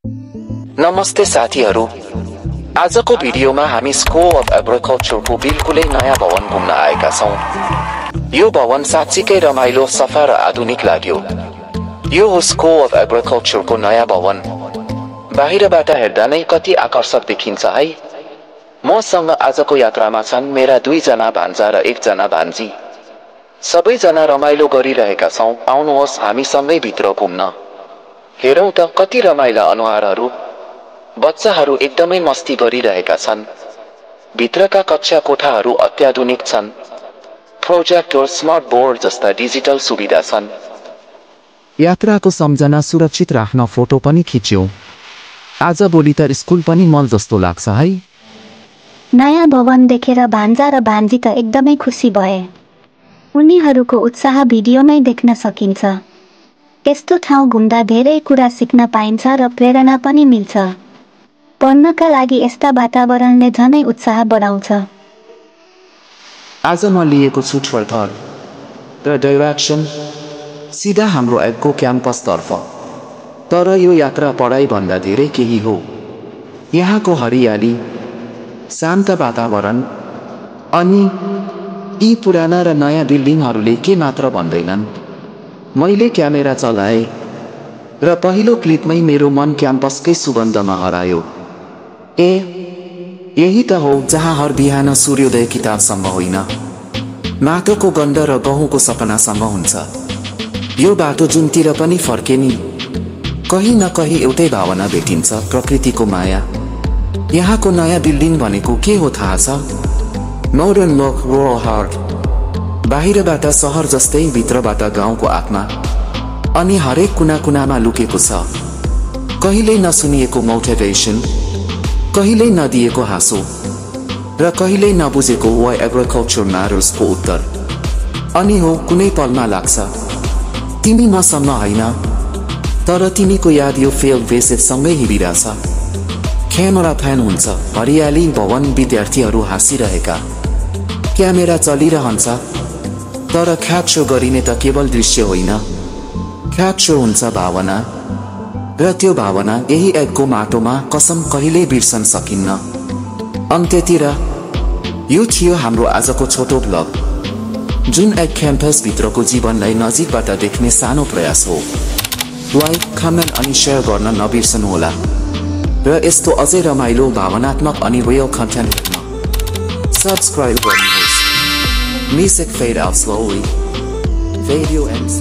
नमस्ते साथीहरू, आजको भिडियोमा हामी स्कुल अफ एग्रिकल्चरको बिल्कुलै नयाँ भवन घुम्न आएका छौं। यो भवन साँच्चीकै रमाइलो, सफा र आधुनिक लाग्यो। यो हो स्कुल अफ एग्रिकल्चरको नयाँ भवन। बाहिरबाट हेर्दा नै कति आकर्षक देखिन्छ है। मसँग आजको यात्रामा छन् मेरा 2 जना भान्जा र 1 जना भान्जी। सबैजना रमाइलो गरिरहेका छौं। आउनुहोस् हामी सँगै भित्र घुम्न। हेरौं त कति रमाइला अनुहारहरू। बच्चाहरू एकदमै मस्ती गरिरहेका छन्। भित्रका कक्षा कोठाहरू अत्याधुनिक छन्। प्रोजेक्टर, स्मार्ट बोर्ड जस्ता डिजिटल सुविधा छन्। यात्राको सम्झना सुरक्षित राख्न फोटो पनि खिच्यौं। आज भोलि त स्कुल पनि मल जस्तो लाग्छ है। नयाँ भवन देखेर भान्जा र भान्जी त एकदमै खुसी भए। उनीहरूको उत्साह भिडियोमै देख्न सकिन्छ। यस्तो ठाउँ घुम्दा धेरै कुरा सिक्न पाइन्छ र प्रेरणा पनि मिल्छ। पढ्नका लागि यस्ता वातावरणले झनै उत्साह बढाउँछ। आज म लिएको छु ट्रेभल र डाइरेक्सन सिधा हाम्रो एग्को क्याम्पसतर्फ। तर यो यात्रा पढाइ भन्दा धेरै केही हो। यहाँको हरियाली, शान्त वातावरण अनि यी पुराना र नयाँ बिल्डिङहरूले के मात्र भन्दैनन्। मैले क्यामेरा चलाएँ र पहिलो क्लिपमै मेरो मन क्याम्पसकै सुगन्धमा हरायो। यही त हो जहाँ हर बिहान सूर्योदय किताबसँग होइन, माटोको गन्ध र गहुँको सपनासँग हुन्छ। यो बाटो जुनतिर पनि फर्के नि कहीँ न कहीँ एउटै भावना भेटिन्छ, प्रकृतिको माया। यहाँको नयाँ बिल्डिङ भनेको के हो थाहा छ? Northern lock royal heart. बाहिरबाट सहर जस्तै, भित्रबाट गाउँको आत्मा। अनि हरेक कुना कुनामा लुकेको छ कहिल्यै नसुनिएको मोटिभेसन, कहिल्यै नदिएको हाँसो र कहिल्यै नबुझेको वाइ एग्रिकल्चर म्याटर्सको उत्तर। अनि हो कुनै पलमा लाग्छ तिमी मसँग होइन, तर तिमीको याद यो फेल भेसेटसँगै हिँडिरहेछ। क्यामेरा फ्यान हुन्छ, हरियाली, भवन, विद्यार्थीहरू हाँसिरहेका। क्यामेरा चलिरहन्छ, तर क्याप्चर गरिने त केवल दृश्य होइन, क्याप्चर हुन्छ भावना। र त्यो भावना यही एगको माटोमा कसम कहिल्यै बिर्सन सकिन्न। अन्त्यतिर यो थियो हाम्रो आजको छोटो ब्लग, जुन एग क्याम्पस भित्रको जीवनलाई नजिकबाट देख्ने सानो प्रयास हो। लाइक, कमेन्ट अनि शेयर गर्न नबिर्सनुहोला र यस्तो अझै रमाइलो, भावनात्मक अनि रियल कन्टेन्ट हेर्न सब्सक्राइब गर्नुहोस्। Music fade out slowly. Video ends.